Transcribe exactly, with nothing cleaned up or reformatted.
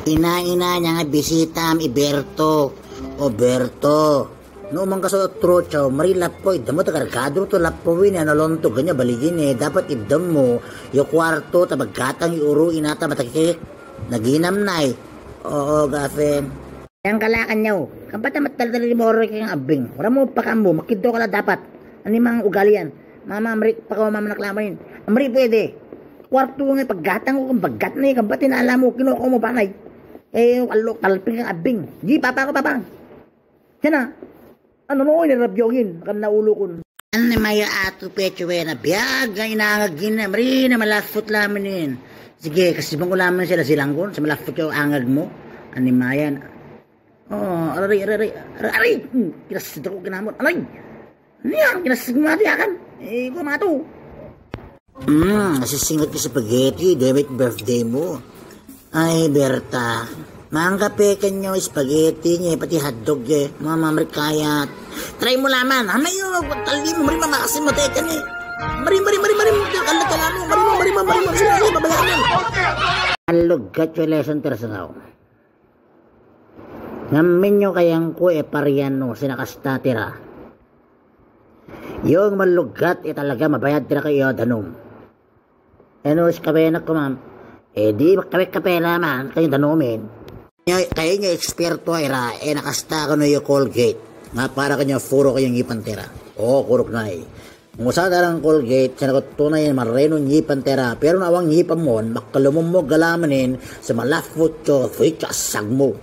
Ina, ina, nyaña bisita mi i Berto. O Berto. No mangkaso trocho, meri lappo, idamo ta kargado to lappo wini, ano lonto ganya baligine, dapat idamo, yo kuarto, ta bagatang i uru, ina ta matakikik. Naginam nai. O, o, gafen. Yang kalakan nyau, kampata matal tadi moro keng abing. Ora mo pakambo, makido kala dapat. Ani mang ugalian. Mama meri pakawa mama nak lamain. Meri puede. Kuarto ngai pagatang ko, pagat ni, kampatin alamu, kino komo panai. Eh, walok talping keng abing. Ji papa ko papa. Cana. Ano no ini rap jogin, kan na ulukun. Ani maya atu pecuwe na biaga ina angag gin, meri na malafut lamenin. Sige, kasi bang ulamen sila silangkun, sa malafut yo angag mo. Ani maya na. O, ari, ari, ari, ari, ari. Hmm, kira sedek ko kinamut. Alai. Nian, kira semua dia kan. Eh, gua matu. Hmm, sisinget ke spaghetti, demit birthday mu. Ai, Berta. Mangga peken nyo spaghetti nye, pati hotdog ge. Mama merikayat. Try mu laman. Ama yo, tali mu, meri mama kasi mate kene. Meri, meri, meri, meri. Kalau kalamu, meri, meri, meri, meri, meri, meri, meri, meri, meri. Allo gacho lesson tersengau. Ngamin nyo kayang ku e parian nu, sina kasta tira. Yo, ngemelugat e talaga mabayad tira ke yo danum. Eno si kabenak ko mam. E di kabe kapela man, kayo danumin. Nyo, kayo nyo eksperto era, e na kasta kano yo Colgate. Nga para kanyo furo kayo ngipan tira. O, kuruk nai. Ngusa tarang Colgate, sana ko tunai marrenu nyipan tera, pero na awang nyipan mon, makalumum mo galamenin, sa malafut cho, fich asag mo.